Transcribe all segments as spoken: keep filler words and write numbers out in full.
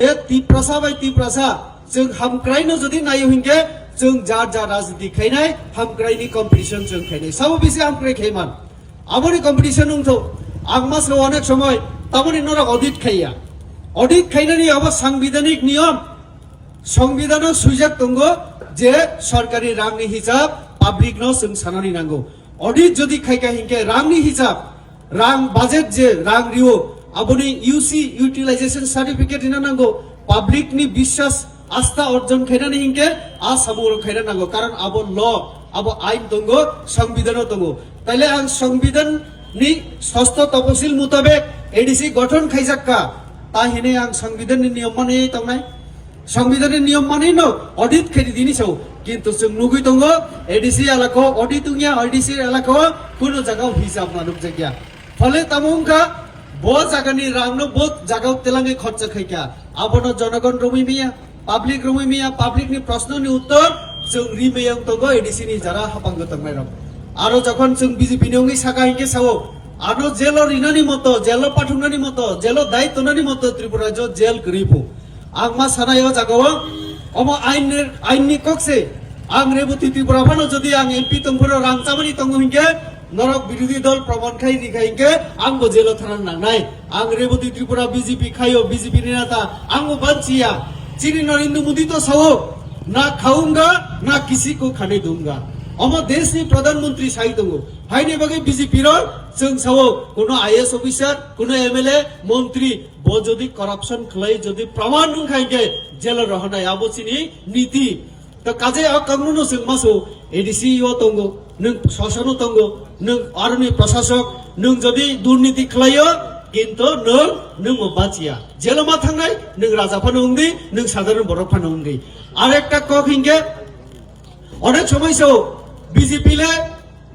E Tiprasa bai Tiprasa, chwng hamkraino jodi naio hinkhe, chwng jar jar rajniti khainai, hamkraini competition chwng khainai. Sabo bisi hamkrai khaiman. Aboni competition wngtho. Ang maslo onek somoy, tamoni norok audit khaiya. Audit khainani abo sangbidanik niyom. Songbidanw swijak tongo je sorkari rangni hisab publicno chwng sanani nango. Audit jodi khaika hinkhe rangni hisab, rang budget je rang rio, aboni U C utilization certificate rina nango. Publicni biswas asta orjon khainani hinkhe a samung rok khaina nango, karon abo law, abo ain tongo, songbidanw tongo. Taile ang songbidanni sosto toposil mutabek A D C gothon khaijakka, ta hinwi ang songbidanni niyom manwi tongnai. Songbidanni niyom manwino audit khaidi dini sao, kintu chwng nugwi tongo A D C elakao audit wngya, A D C elakao kuno jagao hisab ma nukjakya. Phole tamo wngkha, bo jagani rangno bo jagao telangwi khorcha khaikha, abono jonogon romwi miya, public romwi miya, publicni prosnoni uttor chwng rimwi wng tongo A D C ni jara hapang gotongnairok. Aro jokhon chwng B J P ni wngwi saka hinkhe sao, ano jelo rinani moto, jelo pathungnani moto, jelo dai tonani moto Tripura rajyo jel kwrwi phu. Ang ma sanai o jagao, omo ain ni, ain ni kok se. Ang Reboti Tripura phano jodi ang M P tongphuru rang chamani tongo hinkhe, norok birodhi dol proman khai ri khai hinkhe, ang bo jelo thana nangnai. Ang Reboti Tripura B J P khaio, B J P ni neta, ang bo banchiya. Chini Narendra Modi to sao, na khaunga, na kisi ko khane dunga. Omo desh ni Pradhan Mantri sai tongo. Haini bagwi B J P ro chwng sao, kuno I A S officer, kuno M L A, montri, bo jodi corruption khlai, jodi praman wngkha hinkhe jelo rohonai, abo chini niti. To kaje o kangno no chwng maso A D C o tongo, nwng sosano tongo, nwng aroni prosasok, nwng jodi durniti khlaio, kinto nwng, nwng mo bachiya. Jelo ma thangnai, nwng raja phano wngdi, nwng sadharon borok phano wngdi. Ar ekta kok hinkhe, onek somoi sao B J P le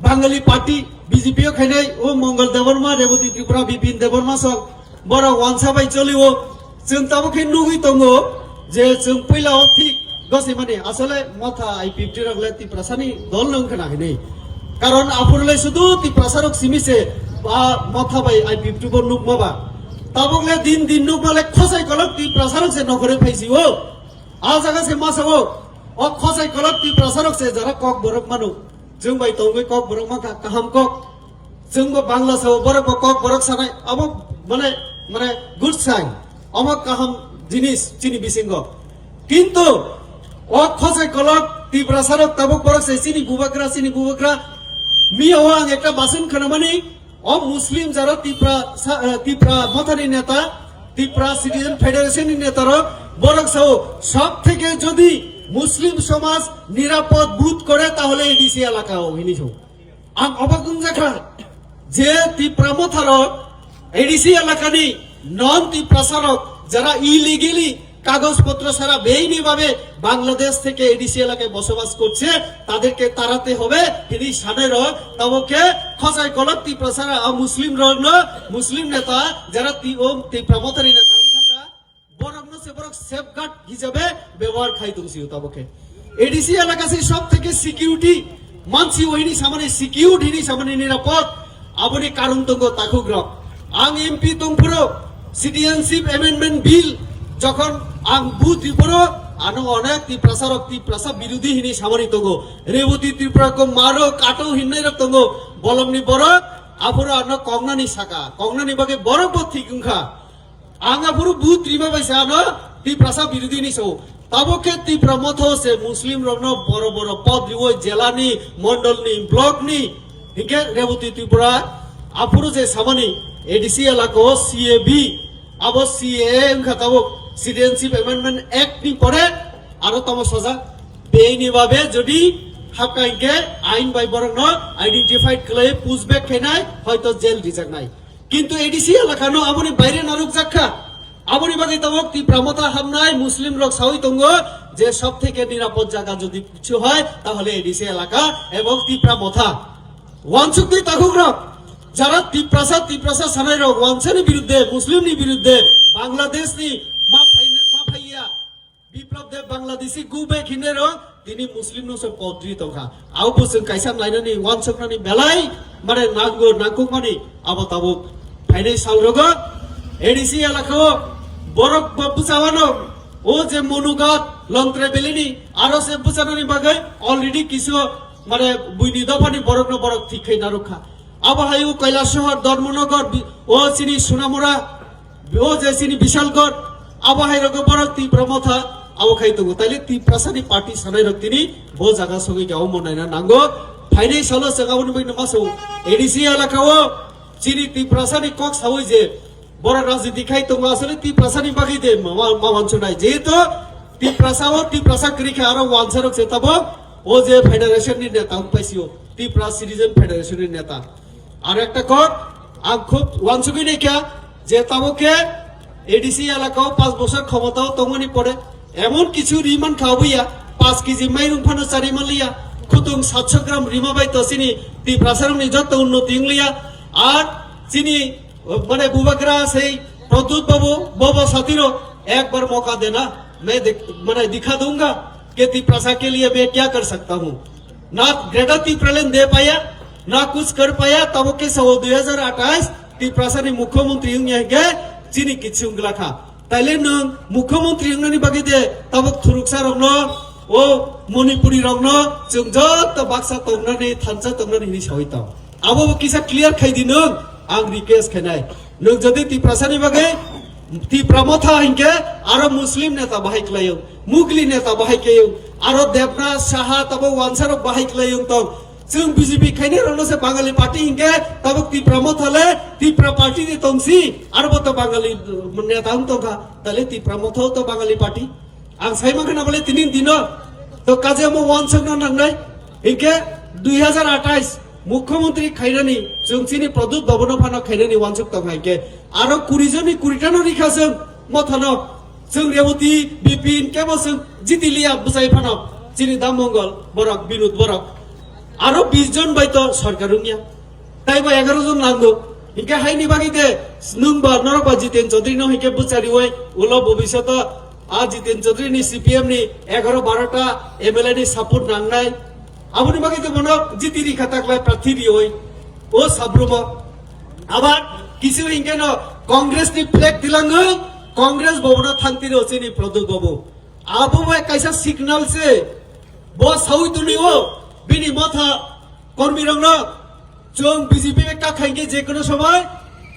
Bangali party, B J P o khainai o Mongol Debbarma, Reboti Tripura, Bipin Debbarma sok, borok wansa bai choli o. Chwng tabuk khe nugwi tongo je chwng puila o thik gosi mani asole motha I P F T rok le Tiprasa ni dol no wngkha na hinwi. Karon aphuru le sudu Tiprasa rok simi se ba motha bai I P F T bo nukma ba. Tabuk le din din nukma le khosai kolok Tiprasa rok se nokhore phaisi o. A jaga se masa o. O khosai kolok Tiprasa rok se jara kok borok manu. Chwng bai tongwi kok borok mankha kaham kok. Chwng bo Bangla sao, borok bo kok borok sanai. Abo mane, mane good sign. Omo kaham jinis chini bisingo. Kintu o khosai kolok Tiprasa rok tabuk borok se chini bubagra, chini bubagra. Miya o ang ekta basun khwnamani, o Muslim jara Tipra sa-, eh, Tipra mothani neta, Tipra Citizen Federation ni neta rok, borok sao, সব থেকে যদি মুসলিম সমাজ নিরাপদ বোধ করে তাহলে এডিসি এলাকা হো, hini sao. Ang obak wngjakha je Tipra motharok A D C elakani non Tiprasarok jara illegally কাগজপত্র ছাড়া বেআইনিভাবে বাংলাদেশ থেকে এডিসি এলাকায় বসবাস করছে, তাদেরকে তাড়াতে হবে, hini sanai rok, tabuk khe khosai kolok Tiprasa rok, a Muslim rok no, Muslim neta, jara ti-, o Tipra mothani neta wngkha, borok no se borok safeguard hisabe bebohar khai tong sio tabuk khe. A D C elaka se sob theke security mansi o hini samani security hini samani nirapod. Aboni karon tongo takhuk rok. Ang M P tongphuru citizenship amendment bill jokhon ang vote riporo ano onek Tiprasa rok Tiprasa birodhi hini samani tongo. Reboti Tripura ko maro kato hinnai rok tongo. Bolongni borok aphuru ano kongnani saka. Kongnani bagwi borok bo thik wngkha. Ang aphuru vote rima bai se ano Tiprasa birodhi ni sao. Tabuk khe Tipra motha se Muslim rokno boro boro pod riwi jela ni, mondol ni, block ni, hinkhe Reboti Tripura aphuru je samani A D C elaka o C A B, abo C A A wngkha tabuk Citizenship Amendment Act ni pore aro tamo sajak. Bini babe jodi hapka hinkhe ain bai borokno identified khlai push back khainai, hoito jail rijaknai. Kintu A D C elakano aboni baire narwkjak kha. Aboni bagwi tabuk Tipra motha hamnai Muslim rok sawi tongo je sob theke nirapod jaga jodi kichu hoy tahole A D C elaka ebong Tipra motha. Wansukni takhuk rok, jara Tiprasa, Tiprasa sanai rok wansani biruddhe, Muslim ni biruddhe, Bangladesh ni ma phai-, ma phaiya. Biplab Deb Bangladeshi go back hinwi rok tini Muslim no se podri tongkha. Abo bo chwng kaisa nainani wansuknani belai mane nango nangkukmani abo tabuk phainai sal rogo A D C elaka o Borok bo bwsawano, o je Monugat, Longtrai Valley ni, aro se bwsanani bagwi already kisu, mane, buini dophani borokno borok thik khai narwkha. Abo hai o Kailasahar, Dharmanagar, bi-, o chini Sonamura, o je chini Bishalgarh, abo hai rogo borok Tipra Motha, abo khai tongo. Taile Tiprasani party sanai rok tini bo jaga sogwi khe omo naina nango. Phainai salo chwng aboni bagwi no ma sao. A D C elaka o chini Tiprasani kok saui je, borok rajniti khai tongo, asole Tiprasani bagwi de ma, ma, ma wansuknai. Jehetu Tiprasa o Tiprasa kwrwi kha, aro wansarok se tabo o je federation ni neta wng paisio, Tipra Citizen Federation ni neta. Aro ekta kok, ang khub wansugwi naikha je tabo khe A D C elaka o panch bosor khomota o tongmani pore emon kichu ri mankha oboya, panch kg mairung phano chari manliya, khutung satso gram rima bai to chini Tiprasa rokni joto unnoti wngliya. Ar chini, mane, bubagra sei Pradyut Babu, bobo satiro ek bar moka dena, main dikh-, mane, dikha dunga ke Tiprasa ke liye main kya kar sakta hu. Na Greater Tipraland de paya, na kuch kar paya, tabo ke sao dui hazar athais Tiprasani mukhyamantri wngya hingke chini kichu wngla kha. Taile nwng mukhyamantri wngnani bagwi de tabuk thuruksa rokno, o Manipuri rokno chwng joto baksa tongnani, thansa tongnani hini sawi tong. Abo bo kisa clear khai di nwng, ang request khainai. Nwng jodi Tiprasani bagwi Tipra Motha hinkhe aro Muslim neta bahai khlaio, Mugli neta bahai khlaio, aro Debnath Saha tabo wansarok bahai khlaio tong. Chwng B J P khainai rokno se Bangali party hinkhe tabuk Tipra Motha le Tipra party ni tongsi, aro bo to Bangali, uh, neta wng tongkha, tale Tipra Motha to Bangali party. Ang sai mankha na bole tini dino to kaje omo wansuk na nangnai. Hinkhe dui hazar athais mukhyamantri khainani chwng chini Pradyut Babuno phano khainani wansuk tong hai khe aro kuri joni kuri tano rikha chwng Mothano, chwng Reboti, Bipin kebo chwng jiti liya bwsai phano chini Dam Mongol borok, Binod borok aro bis jon bai to sarkar wngya. Tai ba egaroh jon nango. Hinkhe haini bagwi de nwng ba norok ba Jiten Chaudhary no hinkhe bwchari oi ulo bobisyoto a Jiten Chaudhary ni C P M ni egaroh baroh ta M L A ni support nangnai. Aboni bagwi de bono jiti ri kha taklai prarthi ri oi. O sabrumo. Abar kisu hinkhe no Congress ni flag tilangwi Congress Bhavan o thangtiri o chini Pradyut Babu. Abo bai kaisa signal se bo sawi tuni o bini Motha kormi rokno. Chwng B J P bai kak khainke je kono somoi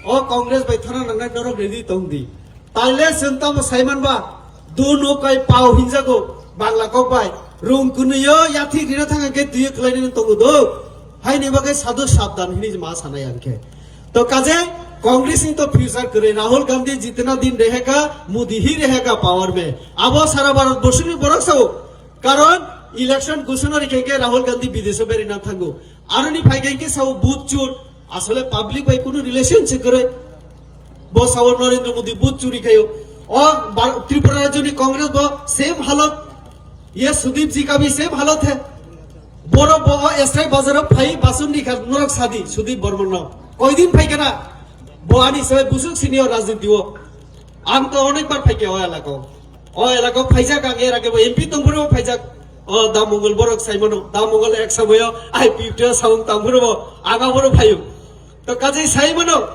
o Congress bai thana nangnai norok ready tong di. Taile chwng tamo saiman ba, do no kai pao hinjago Bangla kok bai. Rung kunui o yathi rina thang ke tuye khlainani tongo do. Haini bagwi sadu sabdan hini ma sanai ang khe. To kaje Congress ni to future kwrwi, Rahul Gandhi jitna din rehega, Modi hi rehega power mein. Abo sara Bharat borsoni borok sao. Karon election gusuna rikhe ke Rahul Gandhi bidesh o beri na thango. Aroni phai khe sao booth chur, asole public bai kunu relationship kwrwi. Bo sao Narendra Modi booth churi khayo. O Bar-, Tripura rajyoni Congress bo same halot. Ye Sudip ji ka bhi same halot hai. Boro bo o S I bazar o phai basun ni kha norok sadi Sudip Barman no. Koi din phai kana? Bo ani sai busuk senior rajniti o. Ang to onek bar phai khe o elako. O elako phaijak ang era ke bo M P tong phuru phaijak. O Dam Mongol borok sai mano. Dam Mongol ek samoyo I P F T o saung tang phuru bo ang aphuru phayu. To kajai sai mano.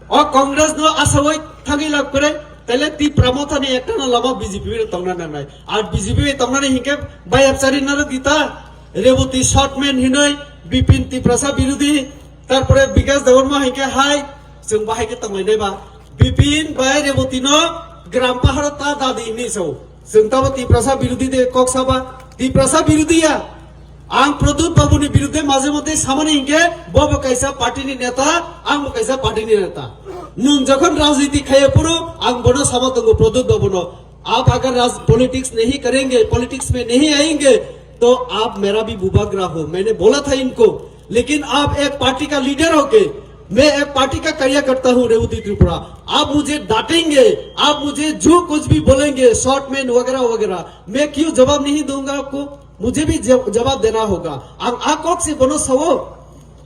O Congress no asawai thangwi lab kore. Tele Tipra Motha ni ekta na lama B J P bai tongna nangnai. Ar B J P bai tongna ni hinkhe bayap chari narok dita. Reboti short man hinoi Bipin Tiprasa birodhi. Tarpore Bikash Debbarma hinkhe hai. Chwng bahai khe tonglainai ba. Bipin bai Reboti no gram paharo ta dadi hinwi sao. Chwng tabo Tiprasa birodhi de kok saba. Tiprasa birodhi ya. Ang Pradyut Babu ni birodhe maje moddhe samani hinkhe bo bo kaisa party ni neta, ang bo kaisa party ni neta. Nwng jokhon rajniti khaiya phuru ang bono sama tongo Pradyut Babu no. आप अगर राज-, पॉलिटिक्स नहीं करेंगे, पॉलिटिक्स में नहीं आएंगे, तो आप मेरा भी बुबागरा हो। मैंने बोला था इनको, लेकिन आप एक पार्टी का लीडर होके, मैं एक पार्टी का कार्यकर्ता हूँ, रेवती त्रिपुरा। आप मुझे डांटेंगे, आप मुझे जो कुछ भी बोलेंगे, शॉर्ट मैन वगैरह वगैरह, मैं क्यों जवाब नहीं दूंगा आपको? मुझे भी जव-, जवाब देना होगा। Ang a kok se bono sao.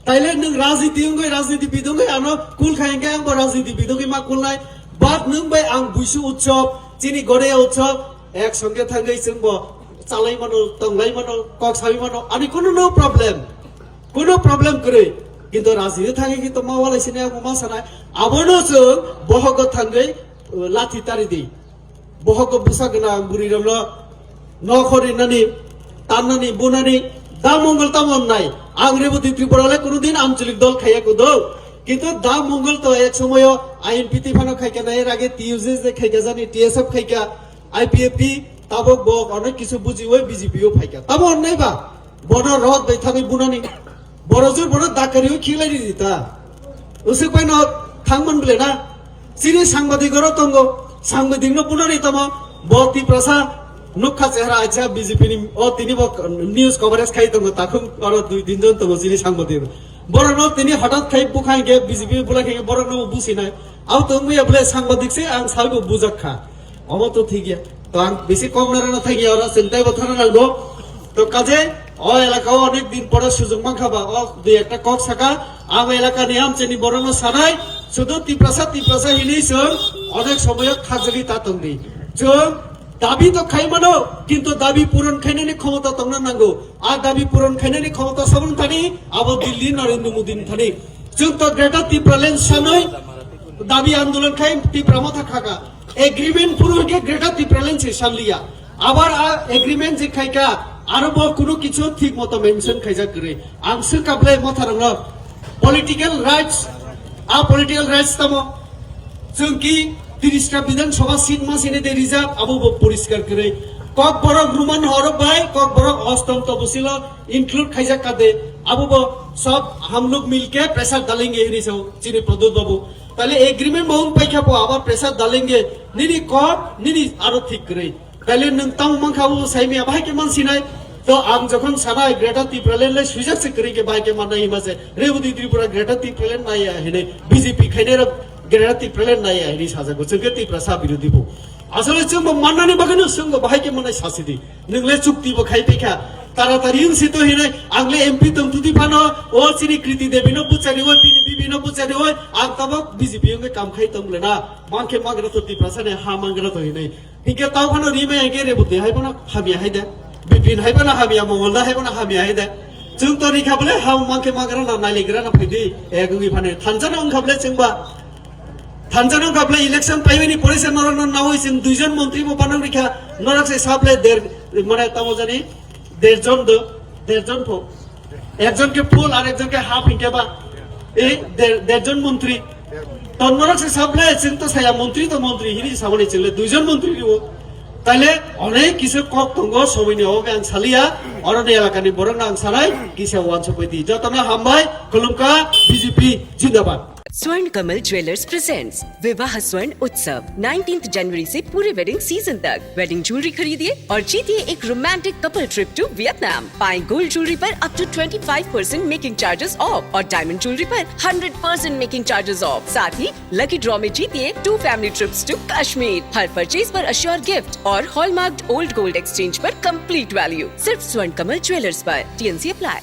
Taile nwng rajniti wngwi, rajniti bidongwi ano kul khai hwnkhe ang bo rajniti bidongwi ma kulnai. But nwng bai ang buisu utsob, chini Goreya utsob, ek songe thangwi chwng bo chalai mano, tonglai mano, kok sawi mano, ani kunu no problem. Kunu problem kwrwi. Kintu rajniti thangwi khe to ma walai sini ang bo ma sanai. Abono chwng bohogo thangwi lathi tari di. Bohok bwsa gwnang bwrwi rokno nokho rinani, tannani, bunani, da mongol tamo wngnai. Ang Reboti Tripura le kunudin amchalik dol khaiya kudo. Kintu da mongol to ek somoyo I N P T phano khaikha nai, er age T U J J khaikha jani, T S F khaikha, I P F T, tabok bo onek kisu bujiwi B J P o phaikha. Tamo wngnai ba? Bono rot bai thani bunani. Borok jor bono dakari o khilai di ta. Usik bai no thangman bile na. Chini sangbadik oro tongo. Sangbadik no bunani tamo. Bo Tiprasa nukha chehra acha B J P ni o tini bo news coverage khai tongo. Takhum oro dui tin jon tongo chini sangbadik. Borok no tini hothat khai bukhai ge B J P bulai khai borok no businai. Au tongwi bole sangbadik se ang salbo bujak kha. Omo to thik ya. To ang bisi kok narana thang ya oro chwng taibo thana nango. To kaje o elaka o onek din pore sujung mankha ba o dui ekta kok saka ang elaka ni amcheni borokno sanai sudu Tiprasa Tiprasa hinwi chwng onek somoyo khajagwi ta tongdi. Chwng dabi to khai mano kintu dabi puron khainani khomota tongna nango. A dabi puron khainani khomota sabun thani abo Delhi Narendra Modi ni thani. Chwng to Greater Tipraland sanwi dabi andolon khai Tipra motha khaka. Agreement phuru hwnkhe Greater Tipraland se sanliya. Abar a agreement je khaika aro bo kunu kichu thik moto mention khaijak kwrwi. Ang swkha ble motharokno political rights, a political rights tamo? Chwng ki tiris ta Bidhan Sabha seat ma sini de reserve abo bo poriskar kwrwi. Kokborok Roman horok bai Kokborok Ostom Topsilo include khaijak kade abo bo sob hum log milke paisa dalenge hini sao chini Pradyot Babu. Tale agreement bo wng paikha po abo paisa dalenge nini kok nini aro thik kwrwi. Tale nwng tamo mankha abo saimya bahai ke mansinai. To ang jokhon sanai Greater Tipraland le swijak se kwrwi ke bahai ke mannai hima se Reboti Tripura Greater Tipraland naiya hini B J P khainai rok Greater Tipraland naiya hini sajago chwng ke Tiprasa birodhi bo. Asole chwng bo mannani bagwi no chwng bo bahai ke mannai sasidi. Nwng le chukti bo khai paikha. Taratari wng sito hinai ang le M P tong tudi phano o chini Kriti Devi no buchari oi bini bibi no buchari oi ang tabok B J P wngwi kam khai tong le na. Mangkhe magra to Tiprasa ni ha magra to hinai. Hinkhe tau phano rimai hinkhe Reboti hai phano hamya hai de. Bipin hai phano hamya, Mongolda hai phano hamya hai de. Chwng to rikha bole ha mangkhe magra na nailigra na phaidi. Ek wngwi phano thansa no wngkha bole chwngba. Thansa no wngkha bole election paimani pore se norok no nawi chwng duijon montri bo panang rikha. Norok se sable der mane tamo jani derjon do, derjon pho. Ekjon ke full ar ekjon ke half hinkhe ba. Ei der, derjon montri. To norok se sable chwng to saya montri to montri hini saboni chwng le duijon montri riwo. Tale onek kisu kok tongo soboini oge ang saliya. Oroni elakani borok no ang sanai kisa wansuk bai di. Jotono hambai, khulumkha, B J P jindabad. Swarn Kamal Jewellers presents Vivah Swarn Utsav, nineteenth जनवरी से पूरे wedding season तक। Wedding jewellery खरीदिए और जीतिए एक romantic couple trip to Vietnam. पाएं gold jewellery पर up to twenty five percent making charges off और डायमंड ज्वेलरी पर hundred percent making charges off. साथ ही लकी ड्रॉ में जीतिए two family trips to Kashmir. हर परचेज पर अश्योर गिफ्ट और हॉलमार्क्ड ओल्ड गोल्ड एक्सचेंज पर कंप्लीट वैल्यू। सिर्फ स्वर्ण कमल ज्वेलर्स पर। TNC apply.